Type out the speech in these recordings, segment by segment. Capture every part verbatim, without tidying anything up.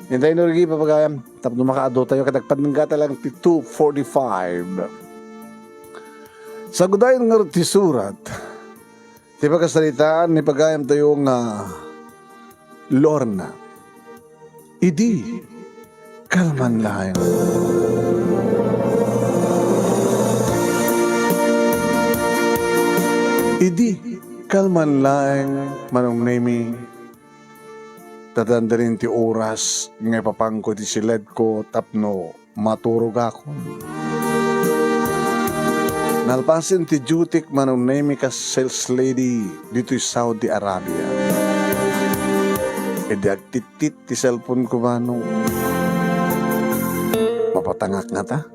Intay no rigi, papagayam, tapno makaadu tayo, ket agpatnengga ta lang ti two forty-five. Sagudayen ngarud ti surat, ti pakasaritaan ni pagayam tayo nga Lorna. Idi kalman laeng. Idi kalman laeng, Manong Nemi, ta dandanin ti oras nga ipapanko iti siledko tapno maturogakon. Nalpasen ti dutyk, Manong Nemi, kas sales lady ditoy Saudi Arabia. Idi agtittit ti cellphone ko, Manong, mapatangak ngata?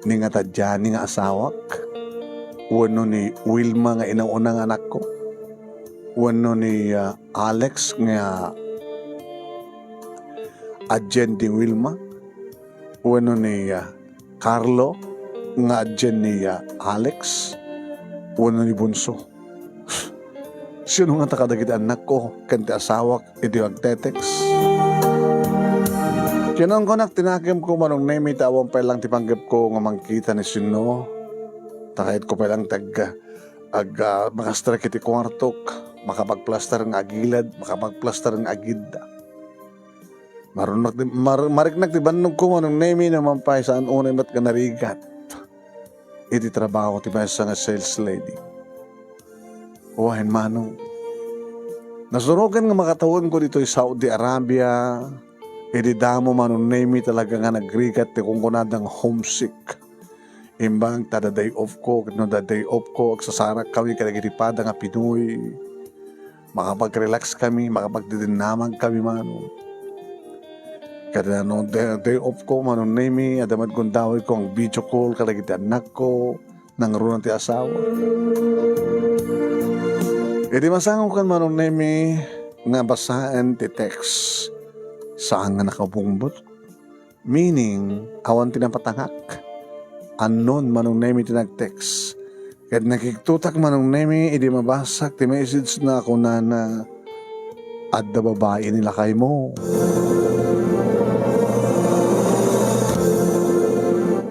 Ni ngata Johnny nga asawak? Wenno ni Wilma nga inauna nga anakko? Wenno ni, ah, Alex nga adien ni Wilma? Wenno ni, ah, Carlo nga adien ni, ah, Alex? Wenno ni Bunso? Siano ngata kadagiti annakko ken ti asawak idi agte-text? Kinunkunak ti nakemko, Manong Nemi, ta awan pay lang ti panggepko nga mangkita ni sinno. Ta kayatko pay lang ti ag-, ag-, ah, makastrek iti kuartok, makapagplaster nga agilad, makapagplaster nga agidda. Marunnak ti, mar-, mariknak ti bannogko, Manong Nemi, no man pay saan unay met nga narigat iti trabaho ti maysa nga sales lady. Wen, Manong, nasuroken nga makatawenko ditoy Saudi Arabia. Idi damo, Manong Nemi, talaga nga nagrigat ti kunkunada nga homesick. Imbag ta adda day off ko, ket no adda day off ko, agsasarak kami kadagiti pada nga Pinoy. Makapag-relax kami, makapagdidinamag kami, Manong. Kada no day, day off ko, Manong Nemi, adda met gundaway ko nga video call kadagiti annakko, nangruna ti asawa. Idi masangokan, Manong Nemi, nga basaen ti text, saan nga nakabungbot. Meaning, awan ti napatangak. Unknown, Manong Nemi, ti nag-text. Ket nakigtotak, Manong Nemi, idi mabasak ti message na kunana, "Adda babai ni lakaymo."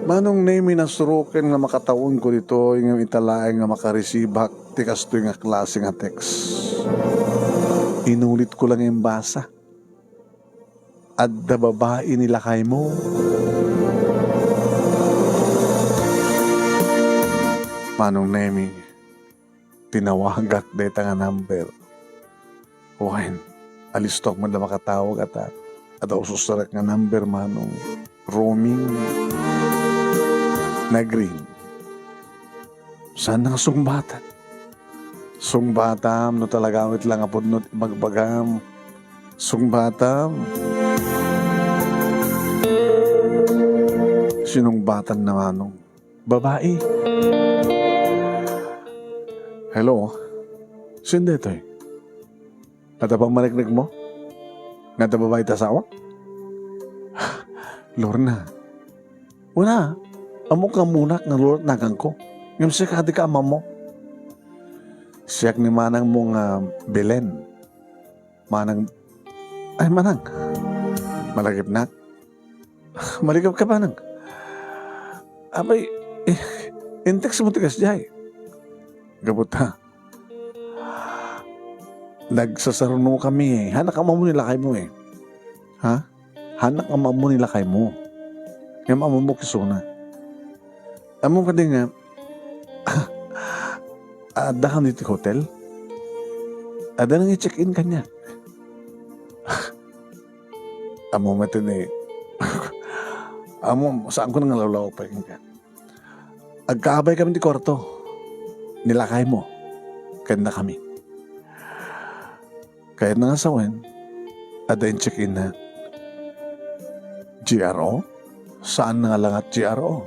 Manong Nemi, nasuroken nga makatawenko ditoy, ngem ita laeng nga makarisibak ti kastoy nga klase nga text. Inulitko la nga imbasa. "Adda babai ni lakaymo." Manong Nemi, tinawagak dayta nga number. Wen, alisto met la makatawag, ata, ata ususarak nga number, Manong. Roaming. Nagring. Saan nga sungbatan? Sungbatam no talaga met lang a pudno ti ibagbagam. Sungbatam. Sinungbatan na, Manong. Babai. Hello? Sino daytoy? Adda pammariknekmo? Nga adda babai ti asawak? Lorna. Wala. Ammok nga ammonak nga Lorna ti naganko. Ngem siak, adda ka ammo. Siak ni manangmo nga Belen. Manang, ay, manang. Malagipnak. Malagip ka, manang. Apay, eh, in-text mo ti kasdiay. Gapu ta. Nagsasaruno kami eh. Hanak ammo ni lakaymo eh. Ha? Hanak ammo ni lakaymo. Ngem ammo mo kisuna. Ammo kadi nga, adda kami ti hotel? Adda nang i-check-in kaniak. Ammo met ni, ammo, saan ko nga lawlawag pa kenka. Agkaabay kami ti kuarto. Ni lakaymo. Ken dakami. Kayatna nga sawen, adda in-check-in na G R O? Saan nga langat G R O?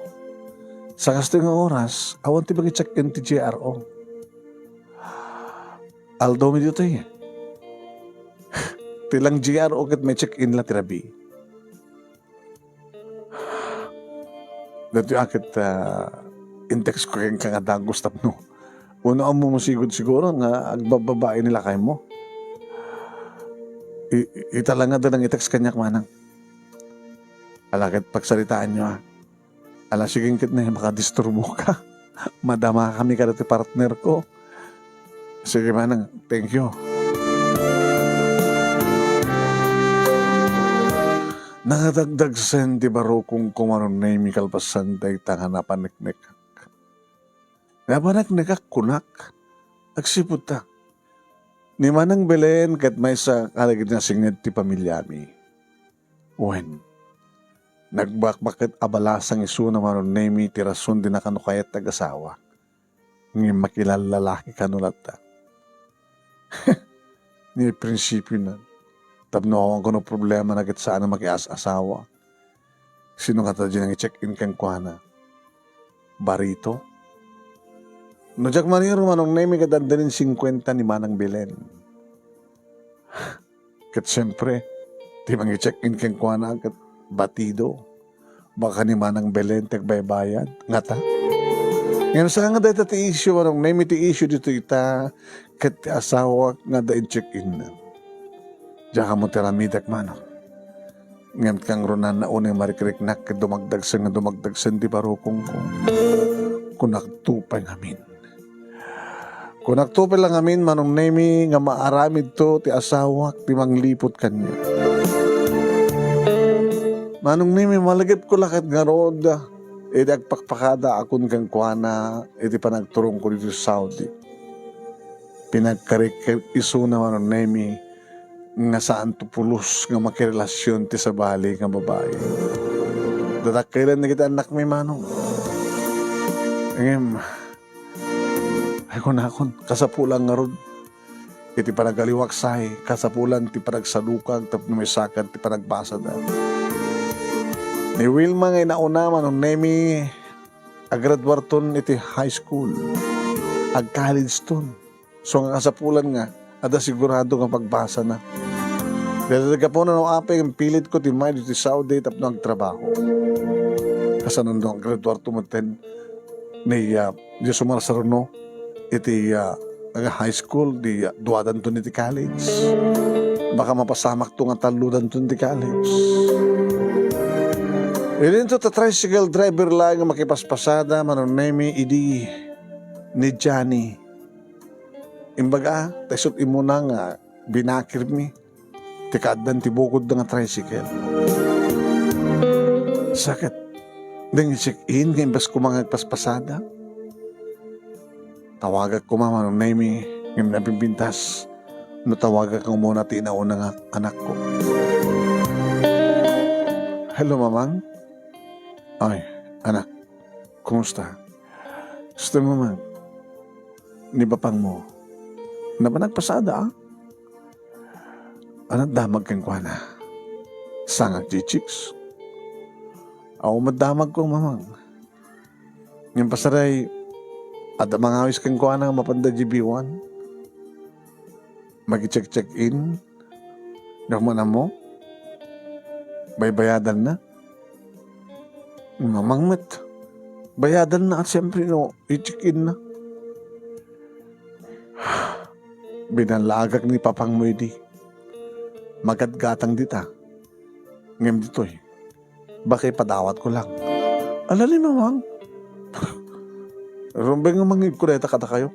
Sa kastoy nga oras, awan ti mangi-check-in ti G R O. Aldaw mi ditoy. Ti lang G R O ket may check-in la ti rabii. Datoy a ket, ah, in-text ko kenka nga dagus tapno. Wenno ammo mo sigud siguro nga agbababai ni lakaymo. I-, ita la nga adda nangitext kaniak, manang. Ala ket pagsaritaanyo, a. Ala, sige ket, ne, makadisturboka. Madamakami kadagiti partnerko. Sige, manang. Thank you. Nangadagdagsen ti barukongko, Manong Nemy, kalpasan dayta nga napaneknekak. Napaneknekak, kunak. Agsipud ta, ni Manang Belen ket maysa kadagiti nasinged ti pamiliami. Wen, nagbakbak ket abalasang isuna, Manong Nemy, ti rason ti nakano kayat ti agasawa. Ngem makilallalaki kano latta. Ni prinsipiona, tapno awan kono problemana ket saan a makias-asawa. Sino ngata diay nangi-check-in kenkuana? Barito? No diak mariro, Manong Nemy, ket adda nin singkuenta ni Manang Belen. Ket siempre, ti mangi-check-in kenkuana ket batido. Baka ni Manang Belen ti agbaybayad. Ngata? Ngem saan nga dayta ti issue, Manong Nemy, ti issue ditoy ita, ket ti asawak nga adda in check-inna. Diak ammo ti aramidek, manang. Ngem kangrunanna unay marikriknak ket dumagdagsen nga dumagdagsen ti barukongko. Kunakto pay ngamin. Kunakto pay la ngamin, Manong Nemy, nga maaramidto ti asawak ti mangliput kaniak. Manong Nemy, malagipko la ket ngarud, idi agpakpakada a kun kenkuana iti panagturongko ditoy Saudi. Pinagkarikek isuna, Manong Nemy, nga saanto pulos nga makirelasion ti sabali nga babai. Dadakkelan dagiti annakmi, manong. Ngem, ay, kunakon, kasapulan ngarud iti panagaliwak say, kasapulan ti panagsadukag tapno maisakad ti panagbasada. Ni Wilma nga inauna, Manong Nemy, agraduarton iti high school. Ag-college ton. So nga kasapulan nga, adda sigurado nga pagbasana. Dayta ti gapuna no apay nga impilitko ti immay ditoy Saudi tapno agtrabaho. Kasano no agraduarto metten ni, ah, di sumarsaruno iti, ah, aga high school, di, ah, duadanton iti college. Baka mapasamakto nga tallodanton ti college. Idinto ta tricycle driver laeng nga makipaspasada, Manong Nemy, idi ni Johnny. Imbaga, ta isut' immuna nga binakirmi ti kaaddan ti bukodda nga tricycle. Sa ket, nang-check-in nga imbes koma nga agpaspasada. Tawagak koma, Manong Nemy, ngem napimpintas no tawagak nga umuna ti inauna nga anakko. Hello, Mamang. Ay, anak, kumusta? Gusto mo man, ni papang mo, napan agpasada, a? Ania ti damag kenkuana? Sangag ti chicks? Awan met damagko, Mamang. Ngem pasaray, adda mangawis kenkuana nga mapanda diay B one. Maki-check-check-in. Diak man ammo. Baybayadanna. Mamang met. Bayadanna, at siyempre, no, i-check-in na. Binallagak ni papang mo idi. Magatgatang dita. Ngem ditoy, baka ipadawatko lang. Ala ni Mamang. Rumbeng nga mangngegko dayta kadakayo.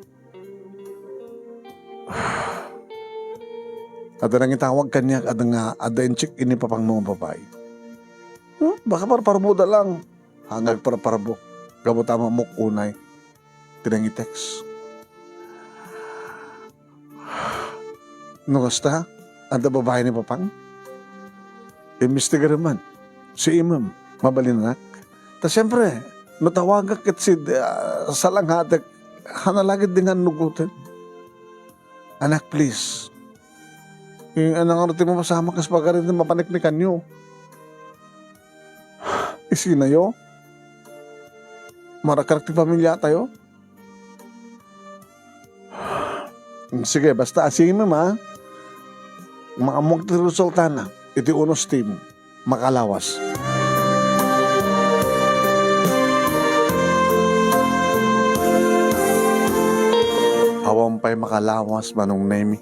Adda nangitawag kaniak, adda nga, adda in-check-in ni papang mo nga babai. Hmm, baka parparboda lang. Hangag parparbo. Gapu ta ammok unay ti nangitext. No kasta, adda babai ni papang? Imbestigarem man. Si Imem, mabalin anak. Ta siyempre, no tawagak ket si, ah, salanghatek, hanalagid di nga nugoten. Anak, please. Eh, ania ngarud ti mapasamak kas pagari ti mapaneknekanyo? Isinayo? Marakrak ti pamiliatayo? Sige, basta asimem, a. Maammok ti resultana iti unos team. Makalawas. Awan pay makalawas, Manong Nemy.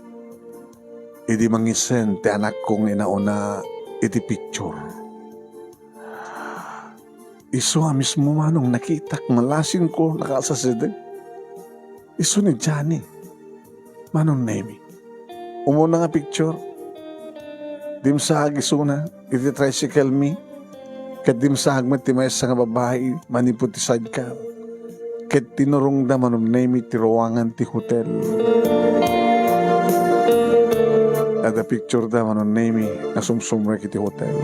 idi mangisen ti anakko nga inauna iti picture. Isu a mismo, Manong, nakitak, malasingko, nakasasideg. Isu ni Johnny, Manong Nemi. Umuna nga picture, dimsaag isuna iti tricycle mi, ket dimsaag met ti maysa nga babai manipud ti sidecar, ket tinurongda, Manong Nemi, ti ruangan ti hotel. Adda picture da, Manong Nemi, nga sumsumrek iti hotel.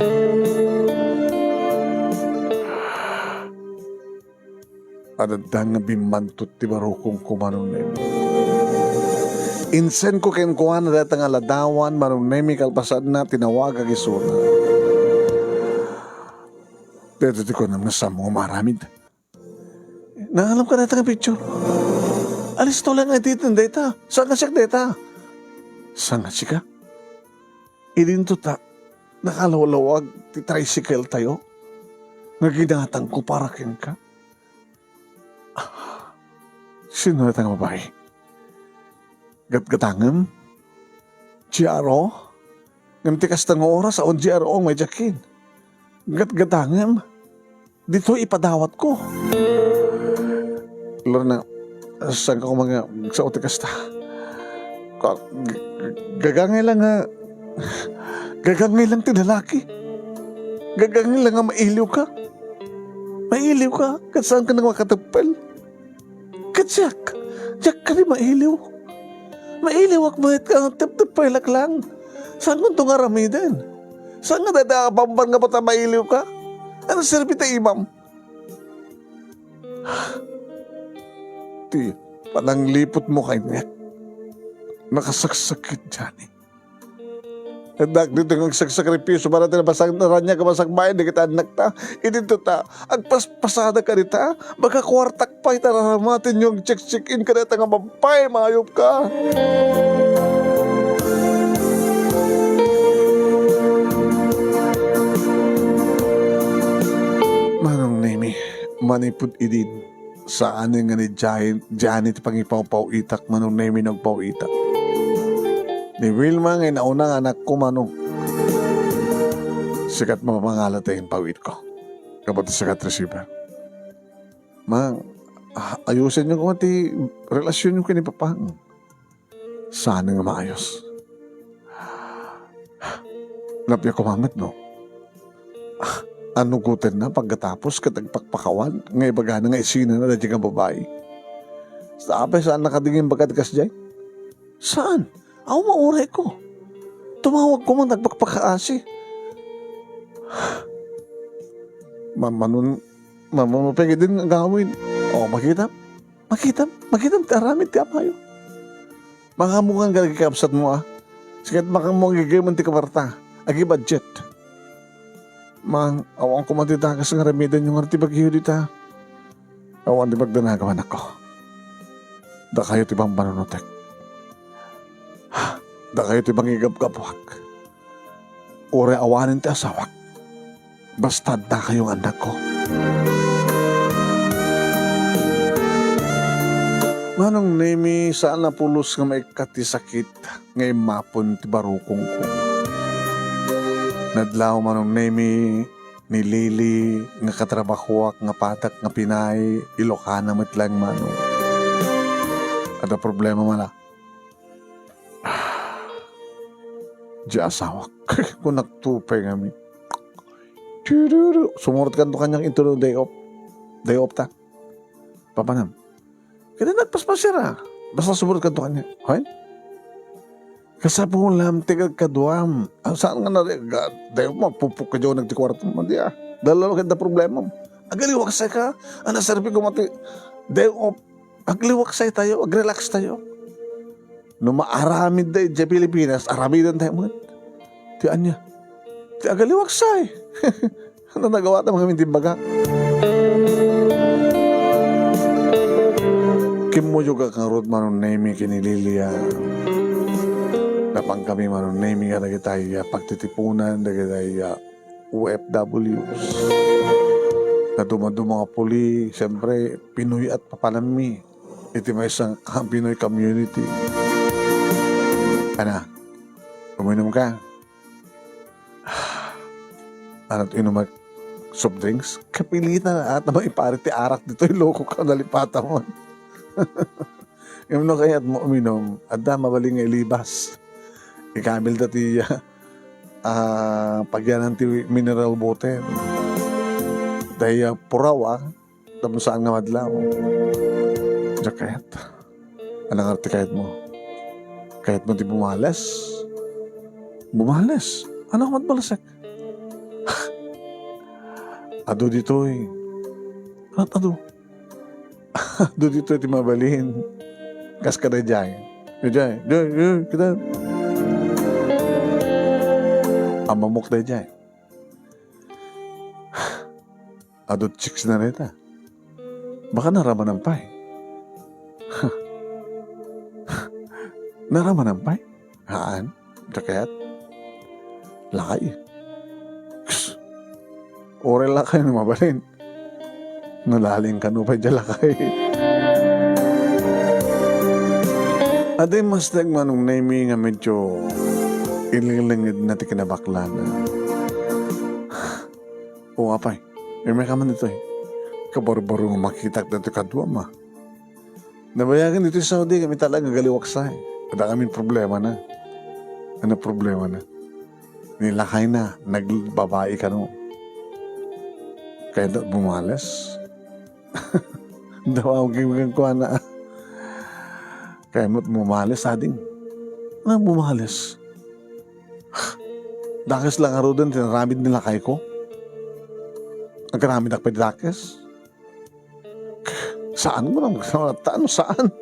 Adda nga bimmantot ti barukongko, Manong Nemi. Insenko kenkuana dayta nga ladawan, Manong Nemi, kalpasanna, tinawagak isuna. Daytoy ti kunam nga saanmo nga maaramid. Naaramidka dayta nga picture. Alisto laeng nga iti dayta. Saan nga siak dayta? Saan nga sika? Idinto ta, nakalawlawag ti tricycle tayo nga ginatangko para kenka. Sino dayta nga babai? Gatgatangem? G R O? Ngem ti kasta nga oras, awan G R O nga maidiakin. Gatgatangem? Ditoy ipadawatko. Lorna, saanka koma nga agsao ti kasta? Ka-, g-, g-, gagangay lang nga, gagangay lang ti lalaki. Gagangay lang nga mailiwka. Mailiwka, ket saanka nga makateppel. Ket siak, diak kadi mailiw. Mailiwak met nga teptepelak lang. Saankonto nga aramiden? Saan nga dayta a bamban nga bata mailiwka? Ano serbi ta imam? Ti panangliputmo kaniak, nakasaksakit, Johnny. Addak ditoy nga agsaksakripisio para ti nabasag, naraniag a basag bain dagiti annakta. Idinto ta, agpaspasada kadita, makakuartak pay ta raramatenyo agcheck-check-in kadata nga babai, maayobka. Manong Nemi, manipud idin, saan nga ni Jai-, Jani ti pangipawpaw-itak, Manong Nemi, no agpaw-itak. Ni Wilma nga inauna nga anakko, Manong. Sikat mapamangala ti impawitko. Gapu ti sikat receiver. Mang, ah, ayusenyo koma ti relasyonyo ken ni Papa. Saan nga maayos. Napia koma met, no? Ah, anugotenna pagkatapos ket agpakpakawan nga ibagana nga isinana daydiay nga babai. Sa apay, saan nga kadi nga imbagad kasdiay? Saan? Awan, maurayko. Tumawag koma nga agpakpakaasi. Mamano, mamano pay nga idin nga agawid. O, makita? Makitam, makitam ti aramid ti amayo. Makaammokan kadagiti kabsatmo, a. Sikat, makaammokan gayam ti kuarta. Agi budget. Mang, awan koma ti dakes nga aramidenyo nga ti bagyo dita. Awan ti pagdanagan, anakko. Dakayo ti pampanunotek. Dakayo ti pangigapgapuak. Uray awanen ti asawak, basta addakayo nga annakko. Manong Nemi, saan a pulos nga maikkat ti sakit nga immapon ti barukongko. Nadlaw, Manong Nemi, ni Lily nga katrabahoak nga padak nga pinay, Ilocana met laeng, Manong. Adda problema man a. Diay asawak. Kunakto pay ngamin. Tururu. Sumurotkanto kaniak intono day off. Day off ta. Papanam. Ket nagpaspasiar a. Basta sumurotkanto kaniak. Hoy? Kasapulam ti agkaduam. Saan nga nari-, ga-, day off, mapupok ka diay nagti kuarto. Madi a. Dala ket da problema. Agaliwaksay ka. Ano serbi ko mati? Day off. Agliwaksay tayo, agrelax tayo. No maaramid da idiay Pilipinas, aramiden tayo met. Ti ania? Ti agaliwaksay. Ano nagawat a mangamin ti imbagak? Kimmuyogak ngarud, Manong Nemi, ken ni Lilia. Napankami, Manong Nemi, kadagitay a pagtitipunan, dagitay a O F Ws. Nga dumaduma nga puli, siyempre, Pinoy at papanammi iti maysa nga Pinoy community. Ana, Uminom ka. Ano ti inumak? Soft drinks? Kapilitan na ata maiparit ti arak ditoy, loko ka, nalipatan mo. Ngem no kayat mo uminom, adda mabalin nga ilibas. Ikamil ta ti, ah, ah, pagyanan ti mineral water. Dahil, ah, puraw, ah, tapno saan nga madlaw. Diak kayat. Ano nga ti kayat mo? Kayat mo ti bumales? Bumales? Ano nga matbalasek? Adu ditoy. At adu. Adu ditoy ti mabalin. Kas ka dayjay. Dayjay, dayjay, dayjay, kita. Amamok dayjay. Adu chicks na reta. Baka naramanan pay. Naramanan pay? Haan? Diak kayat? Lakay. Ks. Uray lakay no mabalin. Nalaling kano pay diay lakay. Adi, mas nagmanong na imi nga medyo ililingid na ti kinabaklana. O, apay, imay ka man ditoy. Kabarbaro nga makitak ditoy kaduam, a. Nabayagen ditoy Saudi, kami talaga nga galiwaksa, eh. Adda kamin problema na. Ano problema na? Nilakay na, nagbabai kano. Kayat bumales? Dawa, okay, okay, kuha na. Kayat bumales, ading. Ano bumales? Dakes lang ngaruden ti naramid ni lakay ko. Agaramid ak pay dakes. Saan mo nang, ano, saan?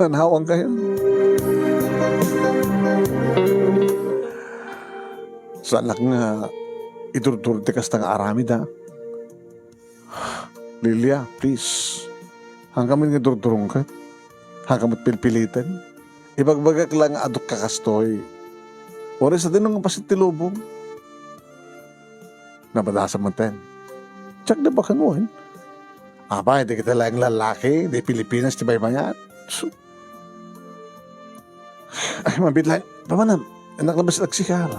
Anawan kayo. Saan lang nga idurdur ti kasta nga aramid, ha? Lilia, please. Hangkami nga durdurongket. Hangkami pilpiliten. Ibagbagak lang nga aduk ka kastoy. Uray sadino nga pasit ti lubong. Nabadasa man ten. Check the back and win. Apay, di kita lang lalaki, di Pilipinas, di baybayat. Su-, Ay, mabitla. Pamanam, anak na basta agsikara.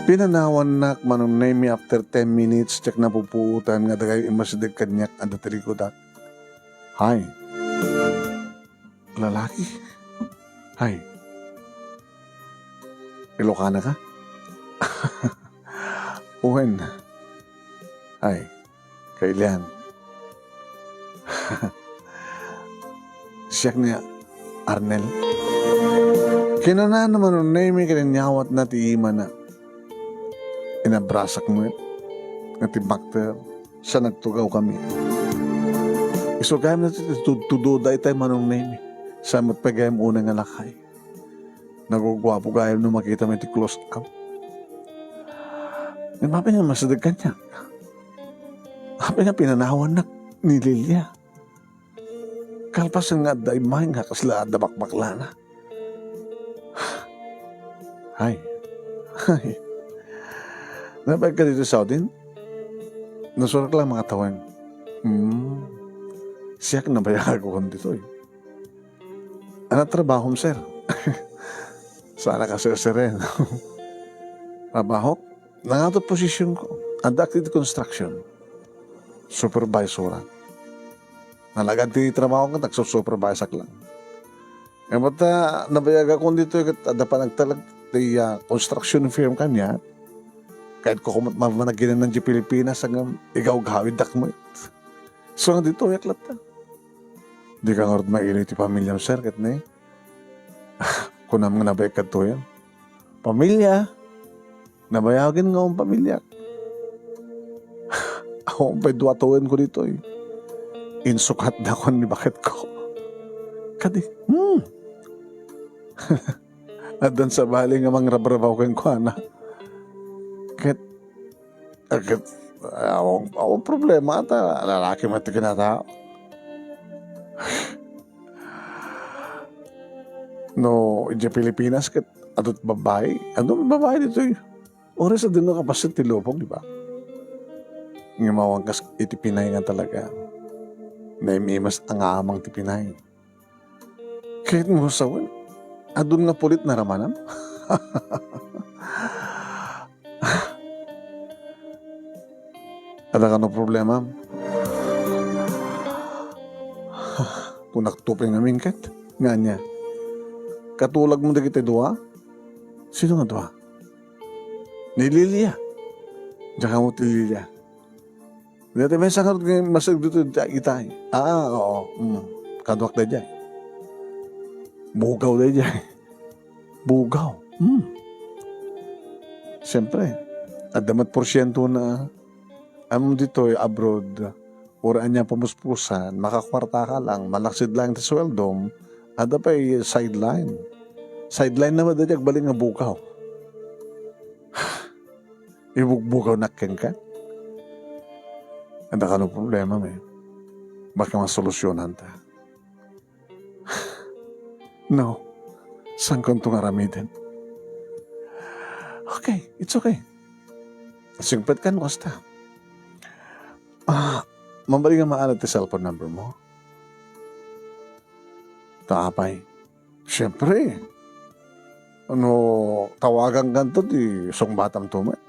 Pinanawannak, Manong Nemy, after ten minutes, check napupuotan nga dagay imasideg kaniak adda ti likudak. Hi. Lalaki? Hi. Ilocana ka? Wen. Hi. Kailian. Siak ni Arnel. Kinunana, Manong Nemy, ket inyawatna ti imana. Inabrasak met nga ti bakter, sa nagtugaw kami. Isu gayam na ti tudtudo daytay, Manong Nemy. Sa met pay gayam unay nga lakay. Naguguapo gayam no makita met ti close up. Ngem apay nga masideg kaniak? Apay nga pinanawannak ni Lilia? Kalpasan nga adda immay nga kasla adda bakbaklana. Ay. Ay. Nabayag ka ditoy Saudi? Nasurak lang mga tawen. Hmm. Siak nabayag ko kon ditoy. Ano trabahom, sir? Sana ka, sir, sir, eh. Trabaho? Nangato posisyon ko. Adda active construction. Supervisor. Nalagad ti trabaho ko, nagsusupervise ak lang. Eh, ba't, ah, nabayag akon ditoy, ket adda panagtalek ti, ah, construction firm kaniak. Kayat ko kumat mamanaginan di Pilipinas, agam igawgawid dakmo. So, nga ditoy, aklat ta. Di ka ngarud maili ti pamilyam, sir, ket ni? Kunam nga nabayag kadtoyen. Pamilya? Nabayagen nga un pamilyak. Awan pay dua tawen ko ditoy. Insukat da kon ni baket ko. Kadi, hmm. Addan sabali nga mangrabrabaw kenkuana. Ket, ket, awan, awan problema ta lalaki met ti kinatao. No, idiay Pilipinas ket adut babai, adun babai ditoy. Oras a dinno kapaset ti lubong, di ba? Ngem awan kas iti Pinay nga talaga. Naim-imas a nga amang ti Pinay. Ket mo sawen, Adun nga pulit naramanam? Adda kano problemam? Kunakto pay ngamin ket. Nga ania? Katulagmo dagiti dua? Sino nga dua? Ni Lilia. Diak ammo ti Lilia. Dayta maysa ngarud nga masagdutod ita, ita. Ah, oo. Mm. Kaduak daydiay. Bugaw daydiay. Bugaw. Hmm. Siyempre, adda met porsientona. Ammom ditoy abroad, uray ania pamuspusan, makakuartaka lang, malaksid lang ti sueldom, adda pay sideline. Sideline na met daydiay agbalin nga bugaw. Ibugbugawnak kenka? Adda kano problemam, eh. Baka masolusyonanta. No. Saankonto nga aramiden? Okay, it's okay. Singpet kan, basta. Ah, mabalin nga maalat ti cellphone number mo? Ta apay? Siyempre. No tawagankanto, ti sungbatamto met.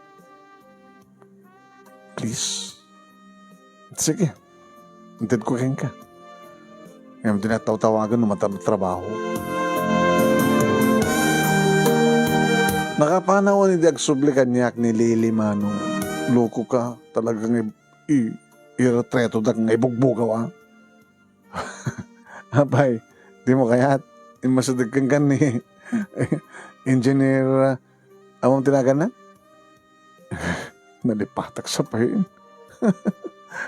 Please. Sige. Intedko kenka. Ngem di nagtawtawagan no mata-, trabaho. Nakapanawan idi agsubli kaniak ni Lily, Manong. Loko ka. Talagang i-, i-, iretretodak nga ibugbugaw, ah. Apay, dimo kayat? Immasideg kenka ni Engineer, ah, ammom ti naganna? Nalipatak sa pain.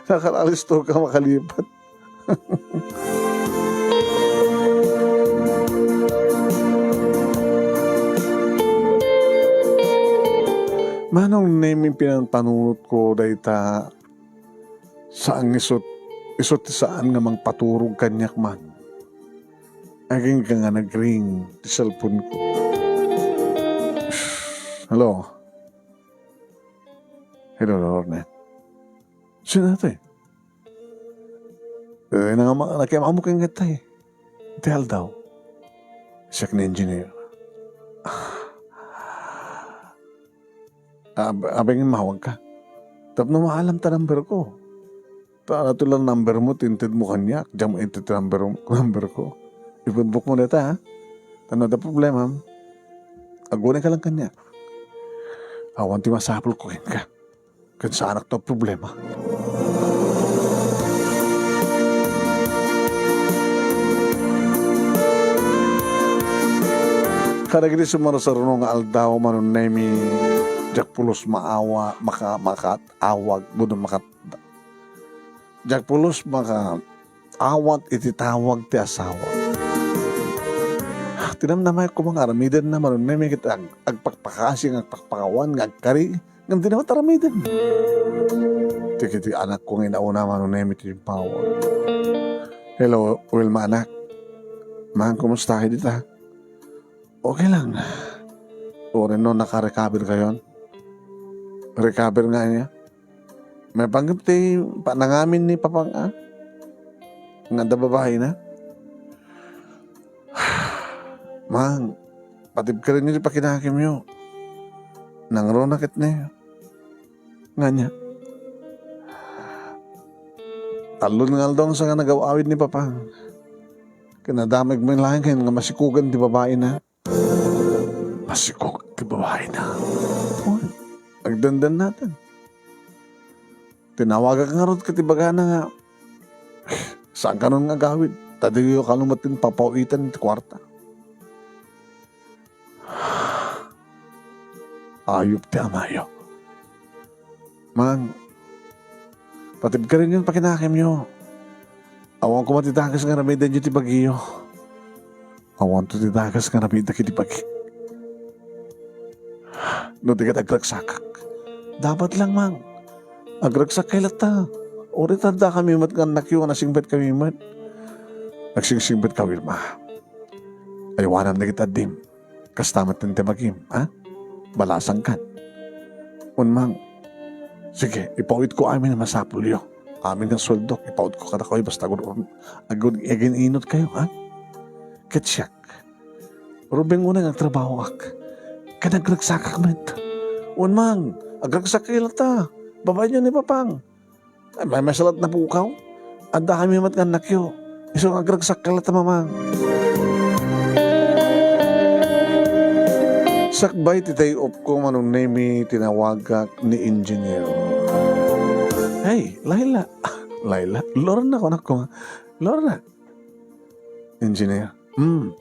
Nakalalisto ka makalipat. Manong Nemi, pinanpanunot ko dayta. Saan nga isu, isu ti saan nga mangpaturog kaniak man. Agingga nga nagring ti cellphone ko. Hello? Hello, Lorna. Sino ito eh? Eh, nangama-, nakiamamo kayo nga tayo. Iti aldaw. Siak ni engineer. Ab-, abay nga mawag ka. Tapno maalam ta number ko. Ta, ato lang number mo, tinted mo kaniak. Diyan mo inted number, number ko. Ipunbok mo neta, ha? Ano da problema? Agunay ka lang kaniak. Awan ti masapul ko kenka. Ken saanak to problema. Kadagiti sumarsaruno nga aldaw, Manong Nemi, diak pulos maawa, maka-, makaawag, buno makat-, diak pulos makaawat iti tawag ti asawa. Tinamnamaek koma nga aramidenna, Manong Nemi, ket ag-, agpakpakasi nga agpakpakawan nga agkari. Ngem di naman aramiden. Ti kiti anakko nga inauna, Manong Nemi, ti impawag. Hello, Wilma, anak. Mang, kumusta kayo dita? Okay lang. Uray no nakarecover kayon. Recover nga niya. May panggap ti panangamin ni Papang, ah? Nga da babae na. Mang, patibkaren niyo ti pakinakimyo. Nangruna ket ne. Nga niya. Talon nga aldaw sa nga nagaw-awid ni Papa. Kinadamag mo laeng nga masikugan ti babae na. Masikog ti babae na. Uy, agdandan natin. Tinawagak ngarud ket ibagana nga, "Saan kanon nga agawid? Ta diyo kano met ti papawitan ti kuarta." Ayup ti amayo. Mang, patibkaren yon pakinakemyo. Awan koma ti dakes nga aramidenyo ti bagiyo. Awanto ti dakes nga aramidak iti bagi. No di ket agragsakak. Dapat lang, Mang. Agragsak kay latta. Uray ta adda kami met nga annakyo nga nasingpet kami met. Nagsingsingbet ka, Wilma. Aywanam dagiti addim. Kasta met ti bagim, ha? Balasangkan. Unmang. Sige, ipawitko amin a masapulyo. Amin nga sueldok, ipawitko kadakayo basta agun-, agun-, agin-inot kayo, ha? Ket siak, Rumbeng unay nga agtrabahoak. Ken agragsakak met. Wen, Mang, agragsak kayo latta. Babaenyo ni Papang. Ay, may masalat na pukaw. Adda kami met nga annakyo. Isu nga agragsak kayo latta, Mamang. Sakbay ti day off ko, Manong Nemi, tinawagak ni Engineer. Hey, Laila. Laila? Lorna, kunak ko. Lorna. Engineer. Hmm.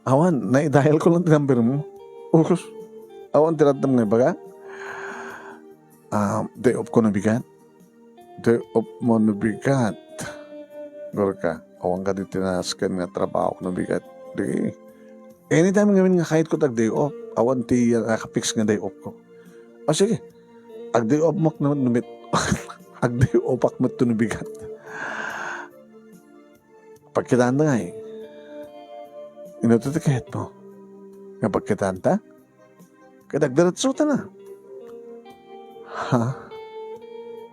Awan, naidial ko lang ti number mo. Usus. Awan ti rattam nga ibaga. Ah, day off ko no bigat. Day off mo no bigat. Gorka, awan ka di tinasken nga trabaho no bigat. Di. Anytime ngamin nga kayat ko tag day off. Awan ti, ah, nakafix nga day off ko. O sige. Ag day off mo no, no bit. Ag day off ak met no bigat. Pagkitaan da ngay. Ino ti kayat mo? Nga pagkitaan ta? Ket agdiretso ta na. Ha?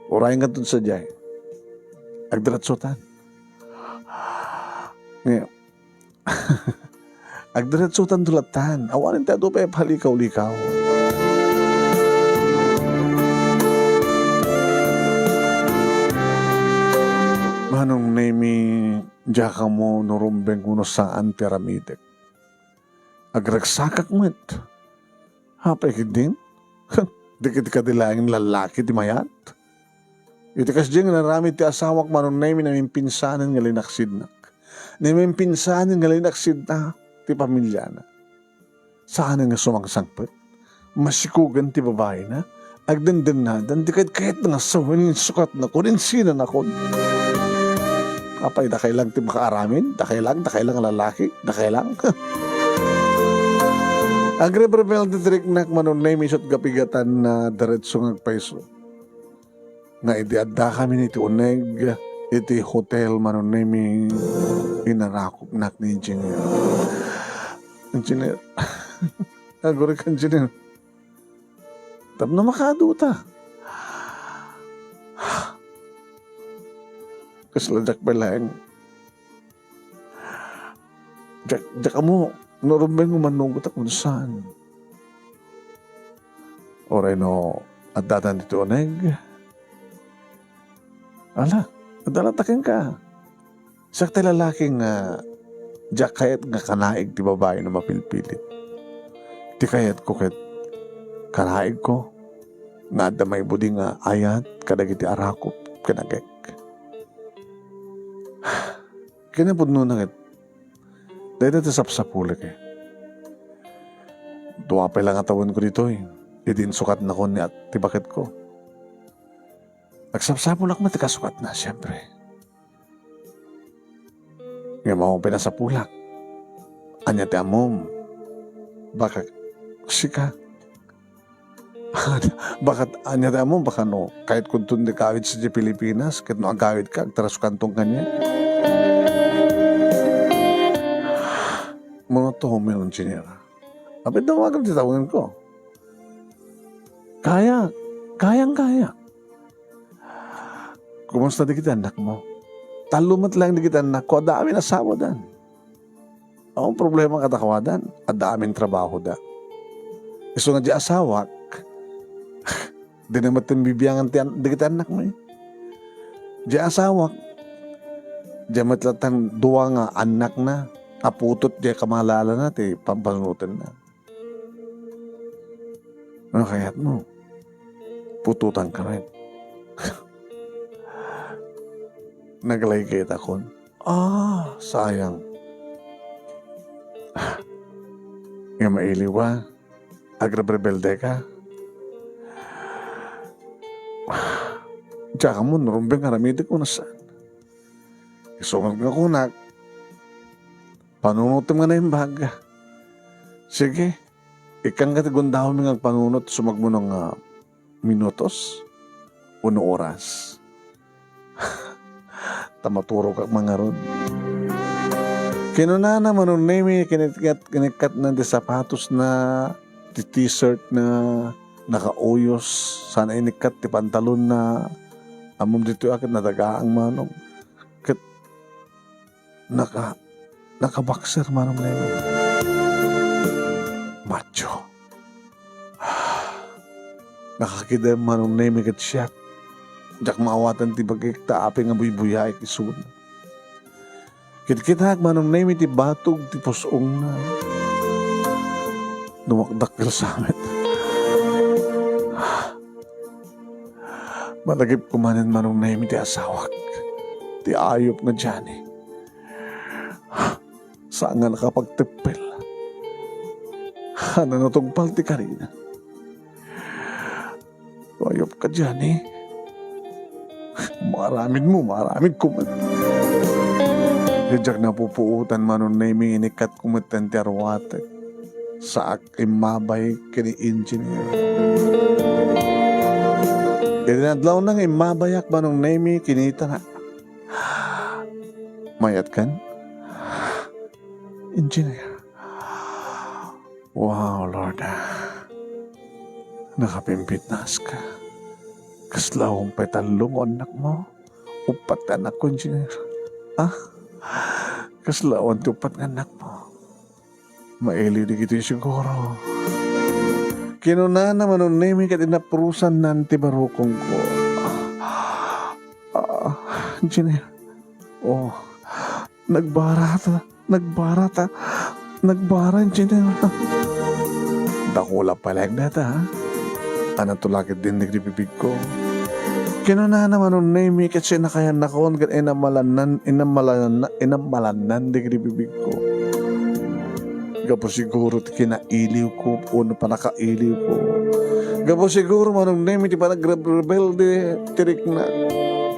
Uray nga tud sadiay. Agdiretso ta. Nga, agdiretso ta tulatan. Awanen ti adu pay a palikaw-likaw. Manong Nemi, diak ammo no rumbeng wenno saan ti aramidek. Agragsakak met. Apay ketdin? Dagiti kadi laeng lallaki ti mayat. Iti kasdi nga inaramid ti asawak, Manong Nemi, namimpinsanen nga linaksidnak. Namimpinsanen nga linaksidna ti pamiliana. Saanen nga sumangsangpet. Masikogen ti babaina. Agdendennadan ti kayat-kayatna nga sawen, insukatnakon, insinanakon. Apay, dakay lang ti makaaramid? Dakay lang, dakay lang a lalaki? Dakay lang? Agrebrebel ti triknak, Manong Nemi, isut' gapigatan a diretso nga agpayso. Nga idi addakami iti uneg iti hotel, Manong Nemi, inarakopnak ni Engineer. Engineer. Aguray ka, Engineer. Tapno makaadu ta. Kasla diak pay laeng. Diak, diak ammo no rumbeng nga mannugot a kung saan. Uray no addatan ditoy uneg. Ala, adda latta kenka. Siak ti lalaki nga diak kayat nga kanaig ti babai no mapilpilit. Ti kayatko ket kanaigko nga adda maibudi nga ayat kadagiti arakop ken agek. Kinapudnona ket dayta ti sapsapulek, eh. Dua pay la nga tawenko ditoy idi insukatnakon ni at-, ti baketko. Agsapsapulak met ti kasukatna, siempre. Ngem awan pay nasapulak. Ania ti ammom? Baka sika. Baka, ania ti ammom? Baka no, kayatko ton di agawid sadiay Pilipinas, ket no agawidka, agtaraskanton kaniak. Monotomi, Engineer. Apay, dawagam ti tawenko. Kaya, kayang kaya. Kumusta dagiti annakmo? Tallo met laeng dagiti annakko, adda amin asawadan. Awan problema kadakuadan, adda amin trabahoda. Isu nga di asawak, di na met bibiangan ti an-, dagiti annakmo, eh. Di asawak, di met latta dua nga annakna, a putot di kamalalana ti pampanunotenna. Ano kayatmo? Putotan ka met. Naglaygaytakon. Ah, sayang. Nga mailiw a, agrebrebelde ka. Diak ammo no rumbeng aramidek wenno saan. Isu nga kunak, panunotem nga naimbag. Sige, ikkan ka ti gundawmi nga agpanunot, sumagmuna nga minutos wenno oras. Ta maturogak man ngarud. Kinunana, Manong Nemi, kinikkat, kinikkatna ti sapatosna, ti t-shirtna, nakauyos, sana inikkat ti pantalonna. Ammom ditoy a ket nadagaang manong. Ket naka-, naka-boxer, Manong Nemi. Macho. Nakakidem, Manong Nemi, ket siak. Diak maawaten ti bagik ta apay nga buybuyaek isuna. Kitkitak, Manong Nemi, ti batog ti pus-ongna. Dumakdakkel sa met. Malagipko manen, Manong Nemi, ti asawak. Ti ayop nga Johnny. Saan nga nakapagteppel. Haan a natungpal ti karina. Ayop ka, Johnny. Maaramidmo, maaramidko met. Diak napupuotan, Manong Nemi, inikkatko metten ti aruatek. Saak immabay ken ni Engineer. Iti nadlawna nga immabayak, Manong Nemi, kinitana. Mayatkan? Engineer. Wow, Lord, ah. Nakapimpitnaska. Kasla awan pay tallo nga annakmo. Uppat nga annakko, Engineer. Ah? Kasla awan ti uppat nga annakmo. Mailiw dagitoy siguro. Kinunana, Manong Nemi, ket inapurosanna ti barukongko. Ah, Engineer. Oh, nagbarata, nagbarata, nagbara, Engineer. Dakula pay laeng dayta, ha? Ania to la ketdin dagiti bibigko. Kinunana, Manong Nemi, ket sinakayannakon ket inammalannan, inammalanna-, inammalannan dagiti bibigko. Gapu siguro ti kinailiwko, wenno pannakailiwko. Gapu siguro, Manong Nemi, ti panagrebrebelde ti rikna.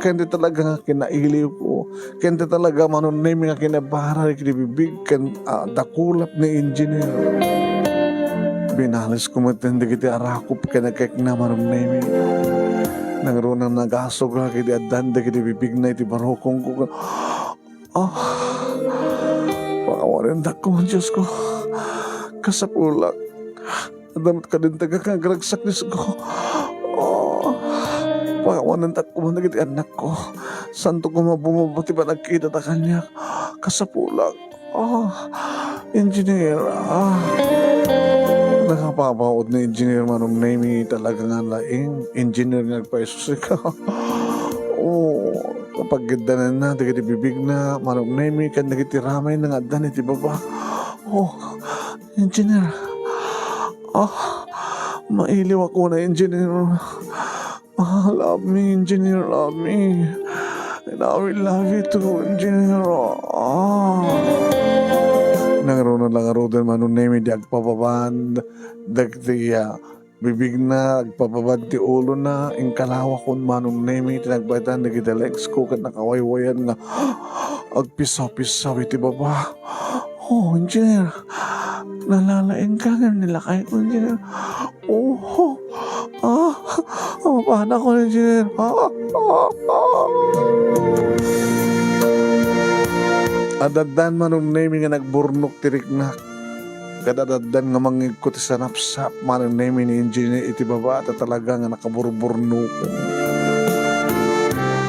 Ken ti talaga nga kinailiwko. Ken ti talaga, Manong Nemi, nga kinabara dagiti bibig ken, ah, dakulap ni Engineer. Binalesko metten dagiti arakop ken agkekna, Manong Nemi. Nangruna nagasoga iti addan dagiti bibigna iti barukongko. Ah, pakawanendakon, Diosko. Kasapulak. Adda met kadin tagak nga agragsak, Diosko. Oh, pakawanendak koma dagiti annakko. Saanto koma bumaba ti panagkitata kaniak. Kasapulak. Oh, Engineer, ah. Nakapapaut ni Engineer Manong Nemi, talaga nga laing Engineer nga agpaiso sika. Oh, kapagiddananna dagiti bibigna, Manong Nemi, ken dagiti ramayna nga addan iti baba. Oh, Engineer. Ah, mailiw ako na, Engineer. Ah, love me, Engineer, love me. And I will love you too, Engineer. Ah. Nangruna la ngaruden, Manong Nemi, di agpapabaen dagiti, ah, bibigna, agpapabaen ti ulona, inkalawakon, Manong Nemi, ti nagbaetan dagiti legs ko ket nakawaywayan nga agpisaw-pisaw iti baba. Oh, Engineer, nalalaingka ngem ni lakayko, Engineer. Oh, ah, oh, panak ko, Engineer. Ah, ah, ah. Adaddan, Manong Nemi, nga nagburnok ti riknak. Ket adaddan nga mangngegko ti sanapsap, Manong Nemi, ni Engineer iti baba, ta talaga nga nakaburburnoken.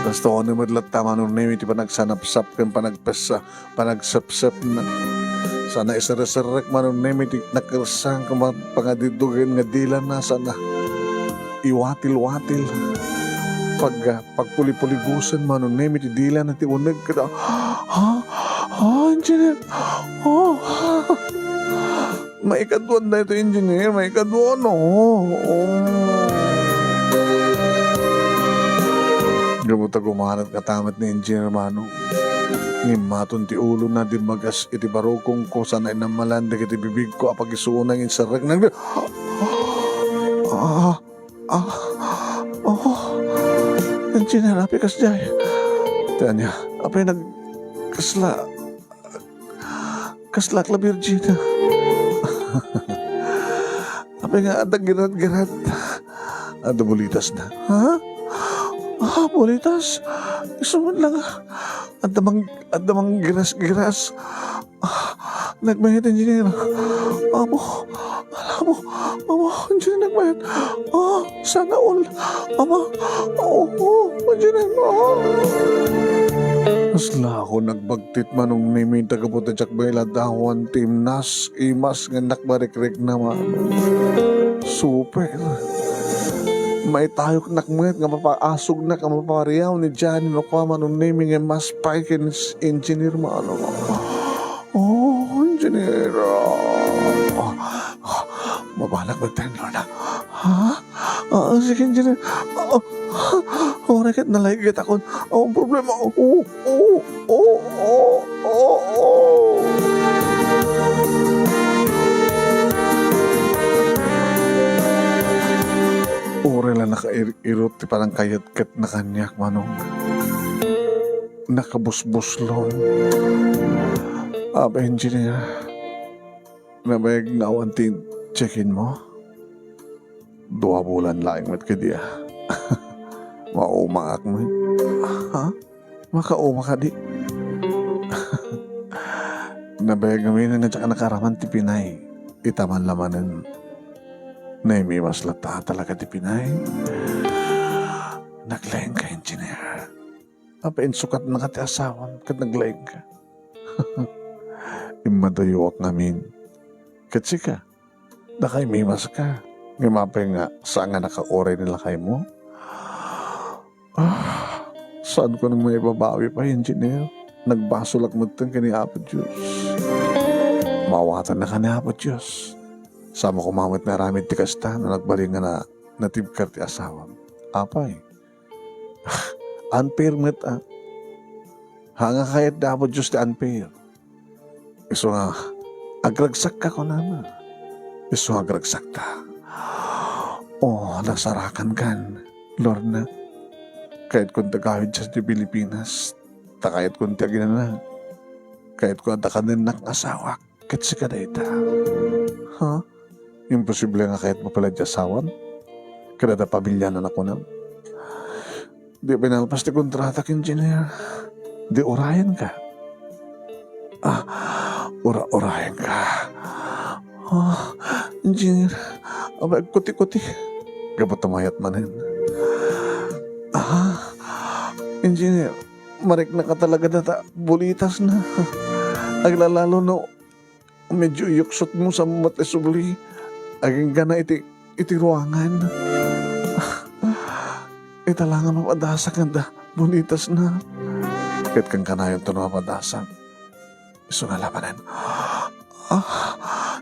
Kasta awan met latta, Manong Nemi, ti panagsanapsap ken panagpessa, panagsepsepna. Saan a iserreserrek, Manong Nemi, ti nakersang ken pangadidugen nga dilana, saan a iwatil-watil. Pag, ah, pagpulipuligosen, Manong Nemi, ti dilana ti uneg ket, ah, ha? Ah, Engineer. Oh. Maikaduan daytoy, Engineer. Maikaduan, oh. Oh. Gapu ta gumanat nga tamet ni Engineer Manong. Ngimmaton ti ulona, dimmagas iti barukongko, saan a inammalan dagiti bibigko a pagisuona nga inserrek. Nag-, ah, ah, oh, Engineer, apay kasdiay? Ti ania, apay nag-, kasla, kasla ak la virgin. Apay nga adda girad-girad? Adda bulitasna. Ha? Ah, bulitas? Isu met la nga adda mang-, adda manggiras-giras. Ah, nagmayat, Engineer. Amo, amo, amo, Engineer, nagmayat. Ah, sana all. Ama, oo, Engineer, ah. Sla ako nagbagtit, Manong Nemi, ta gapu ta diak met ladawan ti imnas, imas nga innak marikrikna, Manong. Super. Maitayoknak met nga mapaasugnak a mapariaw ni Johnny no kua, Manong Nemi, nga mas pay ken s-, engineer, Manong. Oh, engineer. Ah, ah, mabalak met tayo, Lorna. Ha? Ah, sige, engineer. Ah, ah, oray ket nalaigit akon. Awan problema. Oo, oo, oo, oo, oo. Uray la nakair-irot ti panangkayatkat na kaniak, Manong. Nakabusbuslon. Apay, engineer, nabayag nga awan ti check-in mo? Dua bulan laeng met kadi, a. Maumaak met. Ha? Makauma kadi? Nabayag ngamin nga diak nakaaraman ti Pinay. Ita man la manen, naimimas latta talaga ti Pinay. Naglaingka, engineer. Apay, insukatnaka ti asawam ket naglaingka? Immadayoak ngamin. Ket sika, dakayo imimaska. Ngem apay nga saan nga nakauray ni lakaymo? Ah, saanko nga maibabawi pay, engineer. Nagbasolak metten ken ni Apo Dios. Maawatannaka ni Apo Dios. Saan koma met nga aramid ti kasta no nagbalin nga na-, natibker ti asawam. Apay, unfair met, a. Haan nga kayat ni Apo Dios ti unfair. Isu nga, agragsakka, kunana. Isu nga agragsakta. Oh, nasarakankan, Lorna. Kayatkon ti agawid idiay Pilipinas. Ta kayatkon ti aginana. Kayatkon a dakkanennak nga asawak. Ket sika dayta. Ha? Imposible nga kayatmo pay la ti asawam? Ket adda pamilia a kunam? Di pinalpas ti kontratak, engineer. Di urayenka. Ah, ura-urayenka. Ah, engineer, apay, agkuti-kuti. Gapu ta mayat manen. Ah, engineer, mariknaka talaga dayta, bulitasna. Aglalalo no medyo iyuksotmo sa met ti subli. Agingga iti, iti ruangan. Ita la nga mapadasak nga adda bulitasna. Ket kankanayon ta no mapadasak. Isu nga labanan. Ah,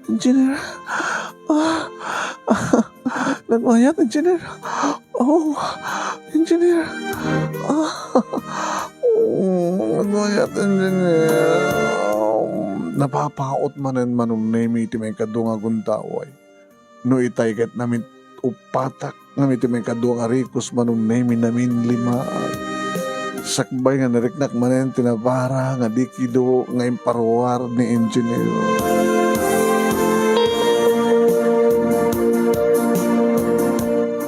engineer. Ah, ah, nagmayat, engineer. Oh, engineer. Ah, oh, nagmayat, engineer. Napapaot manen Manong Nemi ti maikadua nga gundaway. No itay ket namit uppatak, ngem iti maikadua nga rikos, Manong Nemi, naminlimaak. Sakbay nga nariknak manen ti nabara nga di kido nga imparuar ni Engineer.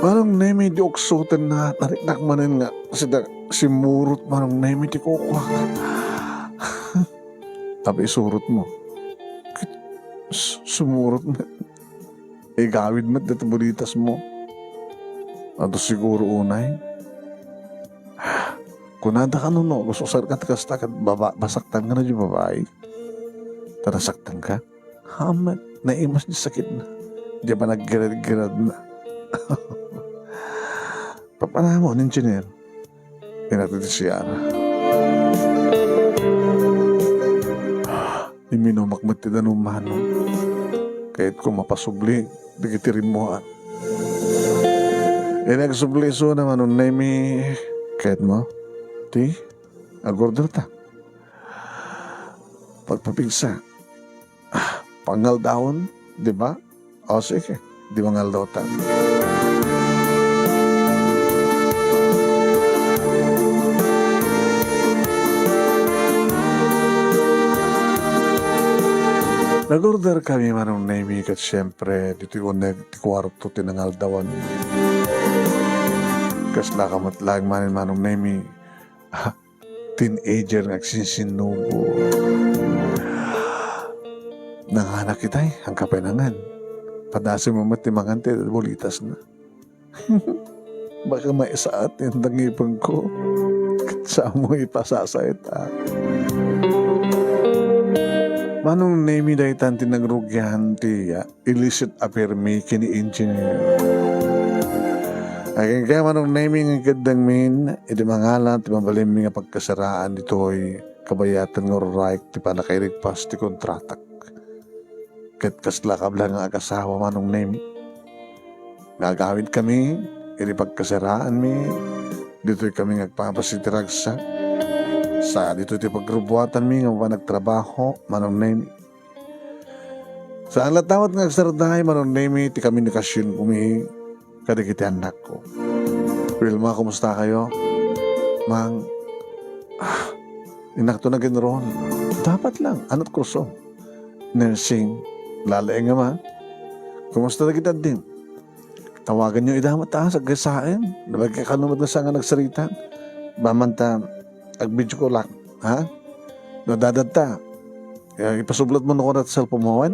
Manong Nemi, di uksotenna, nariknak manen nga sida simmurot, Manong Nemi, ti kukuak. Apay, isurotmo. Ket s-, sumurot met. Igawid met dayta bulitasmo. Adu siguro unay. Kunada kano no, gusto sarka ti kasta ket baba-, masaktan nga na di babai. Ta nasaktan ka? Hamet, naimas di sakit na. Di ba naggirad-girad na? Papanamon, engineer? Inat iti C R. Imminumak met ti danum, Manong. Kayatko mapasubli dagiti rimmuar. Inak subli isuna, Manong Nemi. Kayatmo? Ti? Agorder ta. Pagpapigsa. Ah, pangaldawon, di ba? O, sige. Di mangaldawtan. Nag-order kami, Manong Nemi, ket siyempre, ditoy uneg ti kuarto ti nangaldawan. Kasla ka met laeng manen, Manong Nemi. Teenager nga agsinsinnubo. Nanganak itay, angka pay nangan. Padasem met ti mangan ti bulitasna. Baka maisaat ti andang ngipengko. Saanmo ipasasait, a. Manong Nemi, daytan ti nagrugian ti, a, illicit affair mi ken ni Engineer. Agingga, Manong Nemi, nga ikeddengmin iti mangala ti mabalinmi nga pagkasaraan ditoy kabayatan nga urayek ti pannakairigpas ti kontratak. Ket kasla kabla nga agasawa, Manong Nemi, nga agawidkami iti pagkasaraanmi, ditoy kami nga agpapasiti ragsak. Sa ditoy ti pagrubuatanmi nga mapan agtrabaho, Manong Nemi. Saan latta met nga agsarday, Manong Nemi, ti komunikasion mi kadagiti annakko. Wilma, kumusta kayo? Mang, ah, inakto na ginron. Dapat lang, anat kurso. Nursing, lalaeng nga man. Kumusta dagiti addim? Tawagan yo ida met, a, sagsaen. Nabagkakano met nga saan nga nagsarita. Bamanta, ag-video call ak, ha? No, dadatta. Eh, ipasublat mo no, kunat cellphone mo, wen?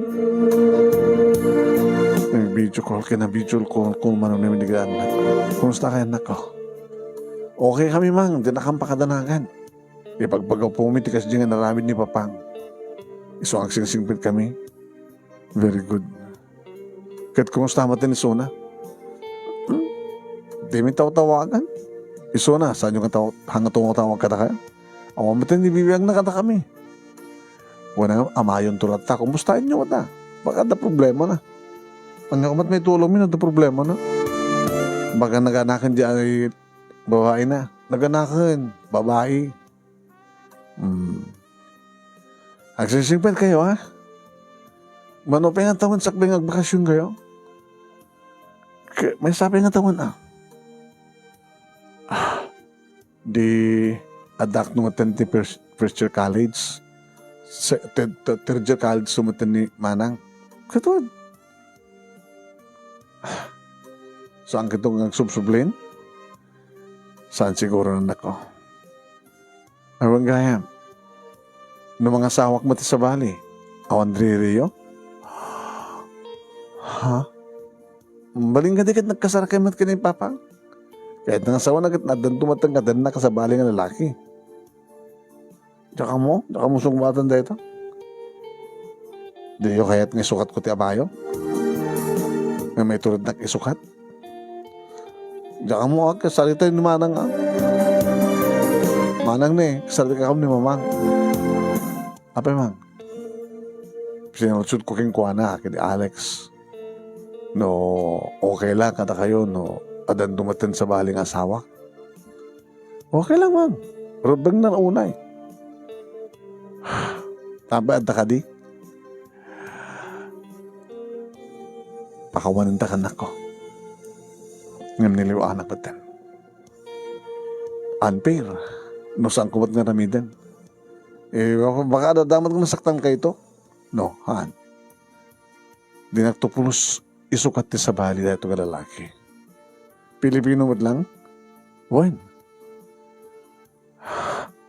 Nag-video call, kina video call ko, Manong Nemi, dagiti annakko. Kumusta kay annakko? Okay kami, Mang. Dinakam pakadanagan. Ipagbagapumi ti kasdi nga naramid ni Papang. Isu nga agsingsingpet kami. Very good. Ket kumusta met ni isuna? Hmm? Dimi tawtawagan. Isuna, saanyo nga taw-, hangatungtawag kadakayo? Awan met ni bibiagna kadakami. Wen, amayonto latta. Kumustaenyo met, a? Baka adda problemana. Ania met maitulongmi no adda problemana? Baka naganaken diay babaina. Naganaken, babai. Hmm. Agsingsingpet kayo, ha? Mano pay nga tawen sakbay nga agbakasyon kayo? Ke-, maysa pay nga tawen, a. Ah, di adda no ngaten ti first, first year college. Se-, te-, te-, third year college no ngaten ni Manang. Katuan. Saan kato nga agsubsublin? Saan siguro, annakko? Awan gayam. No mangasawak met ti sabali, awan ririyo? Ha? Balin kadi ket nagkasar kay met ken ni Papa? Kayat nga asawana ket addanto met nga adanna kasabali nga lalaki. Diak ammo, diak ammo sungbatan dayta. Diyo kayat nga isukatko ti amayo? Nga maiturednak isukat? Diak ammo, a, kasarita ni Manang, a. Manang ne, kasarita ka ni Mamang. Apay, Mang? Sinaludsodko kenkuana, ken ni Alex. No, okay lang kadakayo, no, addanto met ti sabali nga asawa. Okay lang, Mang. Rubengna unay. Apay, adda kadi? Pakawanenta, annakko. Ngem niliw-anak metten. Unfair. No saanko met nga aramiden. Eh, baka, baka adda met nga nasaktan kayto. No, haan. Dinakto pulos isukat ti sabali dayto nga lalaki. Pilipino met lang? Wen.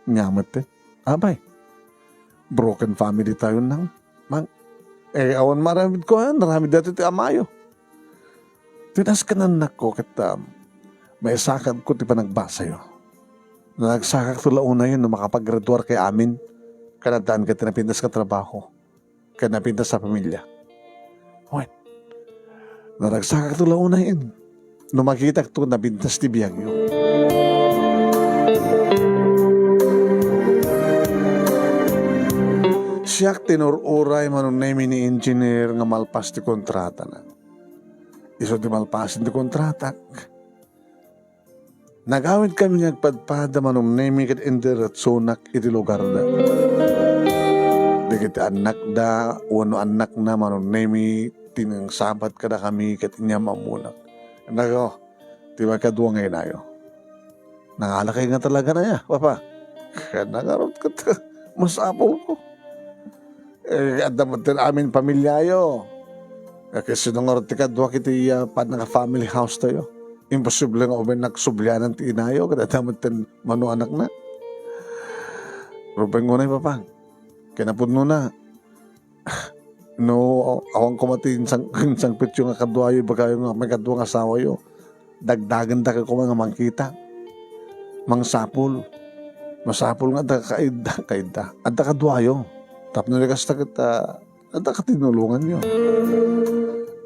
Nia met ti. Abay. Broken family tayo nang. Mang, eh, awan maramid ko, ha? Naramid dayto ti amayo. Tinas ken annakko ket, um, maisakadko ti panagbasayo. Nagsakakto la unayen no makapagraduar kay amin, ken addaan ket ti napintas nga trabaho. Ken napintas a pamilia. Wen, naragsakakto la unayen no makitakto napintas ti biagyo. Siak ti nur-uray, Manong Nemi, ni engineer nga malpas ti kontratana. Isu ti malpasen ti kontratak. Nagawidkami nga agpadpada, Manong Nemi, ket indiretsonak iti lugarda. Dagiti annakda wenno annakna, Manong Nemi, ti nangsabat kadakami ket inyam ammonak. Nako, ti makadua nga inayo. Nangalakay nga talaga na ya, Papa. Kaya nangarot ka ta-, masapul ko. Eh, adda met ti amin pamiliayo. Ket sino ngarud ti kaduak iti, ah, pannaka-family house tayo? Imposible nga umaynak sublianan ti inayo, ket adda met ti mano anakna. Rubeng unay, Papang. Kinapudnona, no, awan koma ti insang-, insangpetyo nga kaduayo, ibagayo nga may kadua nga asawayo. Dagdagenda koma nga mangkita. Mangsapul. Masapul nga adda kaidda, kaidda. Adda kaduayo. Tapno di kasta ket, ah, adda katinulonganyo.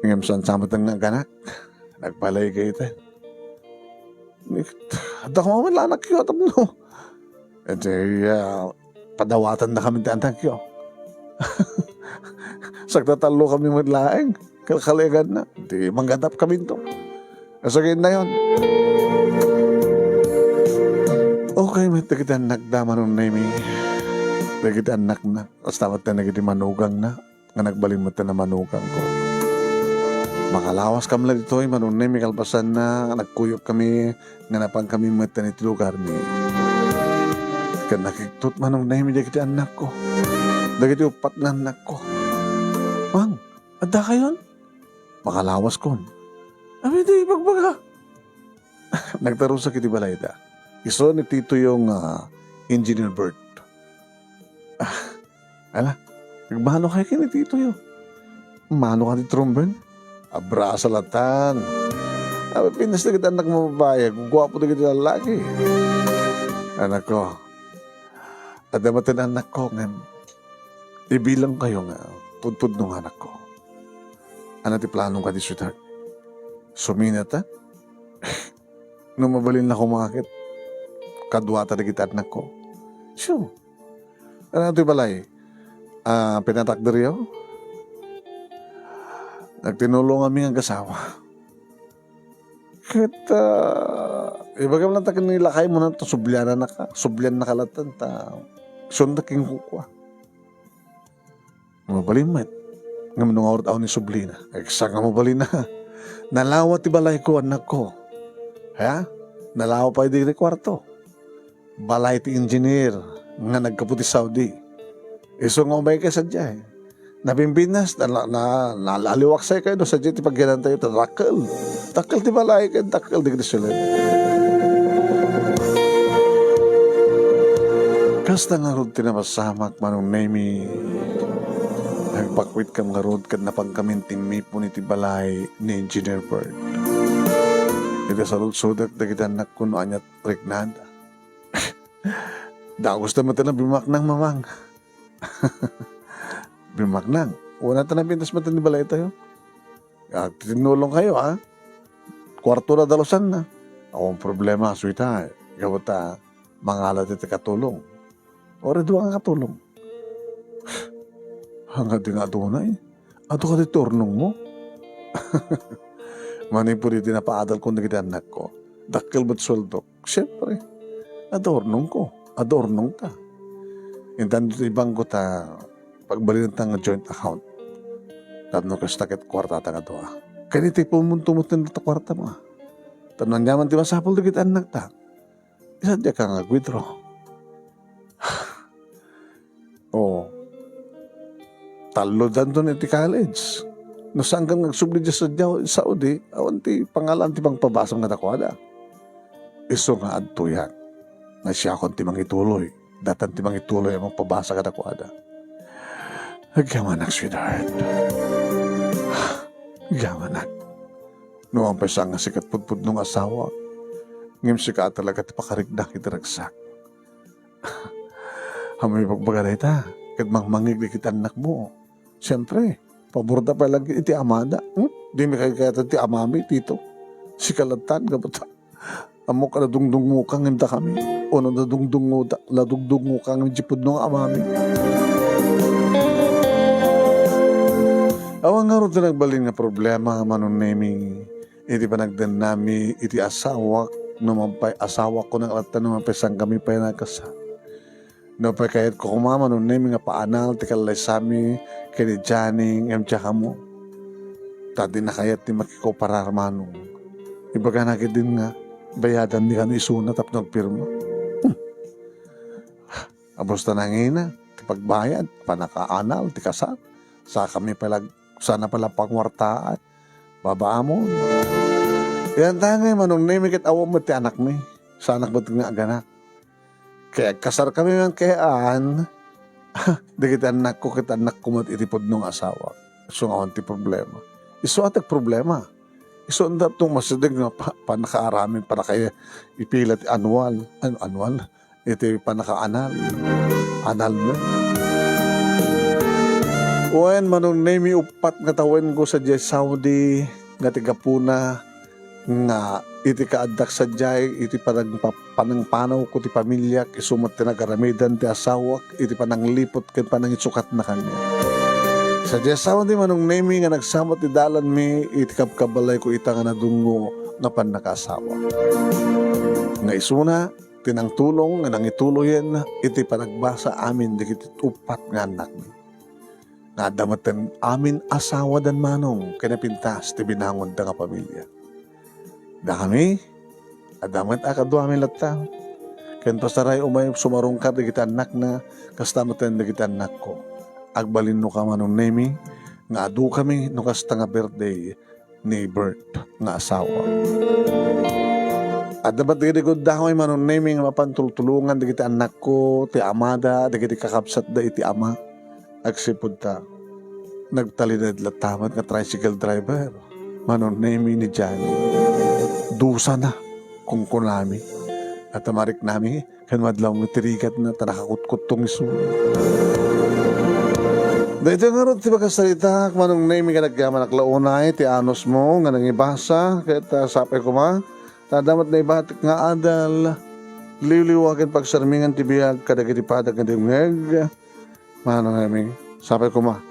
Ngem saan sa met nga aganak? Nagbalay kayo ita. Adda koma met la anakyo, tapno. Iti, ah, padawatandakamin ti anakyo. Sagtatallo kami met laeng. Kalkaleganna. Di manggadap kaminto. Asagidna yon. Okay met dagiti annakda, Manong Nemi. Dagiti annakna. Kasta met dagiti manugangna. Nga nagbalin met a manugangko. Makalawas kam la ditoy, Manong Nemi, kalpasanna, nagkuyog kami, nga napan kami met iti lugarmi. Ket nakigtot, Manong Nemi, dagiti annakko. Dagiti uppat nga annakko. Mang, adda kayon? Makalawaskon. Amin ti ibagbaga. Nagtarusak iti balayda. Isu ni titoyo nga Engineer Bert. Ah, ala, nagmano kayo ken ni titoyo? Mano ka ti Tromben? Abrasa latan. Abi, pinas dagiti annak mo babae, guguapo dagiti lallaki. Anakko, adda met ti annakko, ngem ibilang kayo nga pudpudno nga anakko. Ano ti planom kadi, sweetheart? Suminata? No mabalin la koma ket kaduata dagiti annakko. Sure. Ano ti balay? Ah, pinatakderyo? Nagtinulong kami nga agasawa. Ket, ah, ibagam lang ta ken ni lakay mo na to, subliananaka, subliannaka latta ta, sunda ken kukua. Mabalin met. Ngem no nga urot awan ni sublina. Ay, saan nga mabalin na? Nalawa ti balayko, annakko. Ha? Nalawa pay diri kuarto. Balay ti engineer nga naggapu ti Saudi. Isu nga umay kay sadiay. Napimpinas, na, na, na, naliwaksay kayo, no, sadiay ti pagyanantayo, ta dakkel. Dakkel ti balay, ket dakkel dagiti silet. Kasta ngarud ti napasamak, Manong Nemi. Nagpakwit kam ngarud ket napan kamin timmipon iti balay ni Engineer Bert. Iti saludsodek dagiti annakko no aniat riknada. Dagus ta met ti bimaknang, Mamang. Bimaknang. Una ta napintas met ti balaytayo. Agtinnulong kayo, ha? Kuarto na dalusan na. Awan problema, sweetheart. Gapu ta, mangala ti katulong. Ore dua nga katulong. Hangga di nga aduna, eh. Adu ka ti turnong mo? Manipud iti napaadal ko dagiti annakko. Dakkel met sueldo. Siyempre, adda urnongko, adda urnongta. Intan ti bangko ta pagbalinenta nga joint account. Tapno kasta ket kuartata nga dua. Ken iti pumunto met ti kuarta mo. Tapno aniaman ti masapul dagiti annakta. Isa diak nga withdraw. Oh. Tallodanton iti college. No saankan nga agsubli diay Saudi, awan ti pangalan ti pangpabasam nga dakuada. Isu nga adtoyak. Nga siakon ti mangituloy. Datan ti mangituloy a mangpabasa kadakuada. Agyamanak, sweetheart. Agyamanak. No ampay saan nga sika ti pudpudno nga asawa, ngem sika talaga ti pakariknak iti ragsak. Ammom ti ibagbaga dayta, ket mangmangngeg dagiti annakmo. Siempre, paborda pay lang iti amada. Hmm? Dimi kayat ti amami, tito. Sika latta, gapu ta. Ammok a nadungdungngoka ngem dakami. Ono nadungdungngoda, nadungdungngoka ngem diay pudno nga amami. Awan ngarud ti nagbalin nga problema, Manong Nemi. Iti panagdennami iti asawak, no man pay asawak, kuna nga latta, no man pay saan kami pay nakasar. No pay kayatko koma, Manong Nemi, nga paanal ti kallaysami ken ni Johnny ngem diak ammo. Ta adda kayat ti makikoparar, Manong. Ibagana ketdin nga bayadanmi kano isuna tapno agpirma. Hmm. Apos ta nangina ti pagbayad, pannakaanal ti kasar. Saan kami pay la, saan pay la panguartaan. Babaamon. Yan ta ngay, Manong Nemi, ket awan met ti anakmi. Saanak met nga aganak. Kay agkasar kami man kayat, dagiti annakko ket annakko met iti pudno nga asawa. Isu nga awan ti problema. Isu a ti problema. Isu a datong masideg nga pa-, pannakaaramid, pannakaipilat ti annual. Ano, annual? iti pannakaanal. Anal met. Wen, Manong Nemi, uppat nga tawenko sadiay Saudi nga ti gapuna nga iti kaaddak sadiay iti panagpa-, panangpanawko ti pamiliak, isu met ti nagaramidan ti asawak iti panangliput ken panangitsukatna kaniak. Sadiay Saudi, Manong Nemi, nga nagsamat ti dalanmi iti kabkabalayko ita nga nadungngo nga pannakaasawa. Nga isuna, ti nangtulong nga nangituloyen iti panagbasa amin dagiti uppat nga annakmi. Nga adda metten amin asawadan, Manong, ken napintas ti binangonda nga pamilia. Dakami, adda met a kaduami latta. Ken pasaray umay sumarungkar dagiti annakna, kasta metten dagiti annakko. Agbalinnoka, Manong Nemi, nga adukami no kasta nga birthday ni Bert nga asawa. Adda met dagiti guddaw, Manong Nemi, nga mapan tultulongan dagiti annakko, ti amada, dagiti kakabsatda iti ama. Agsipud ta, nagtalinaed latta met nga tricycle driver, Manong Nemi, ni Johnny. Dusana, kunkunami. At mariknami, ken madlaw nga ti rigatna ta nakakutkuttong isu. Daytoy ngarud ti pakasaritaak, Manong Nemi, nga nagyamanak la unay ti anusmo nga nangibasa, ket, ah, sapay koma, ta adda met naibatik nga adal, liwliwa ken pagsarmingan ti biag kadagiti padak nga dumngeg. Manong Nemi, sapay koma,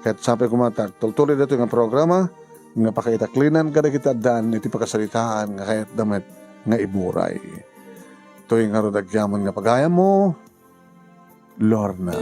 ket sapay koma ta agtultuloy daytoy nga programa nga pakaitaklinan kadagiti addaan iti pakasaritaan nga kayatda met nga iburay. Toy ngarud agyaman nga pagayammo, Lorna.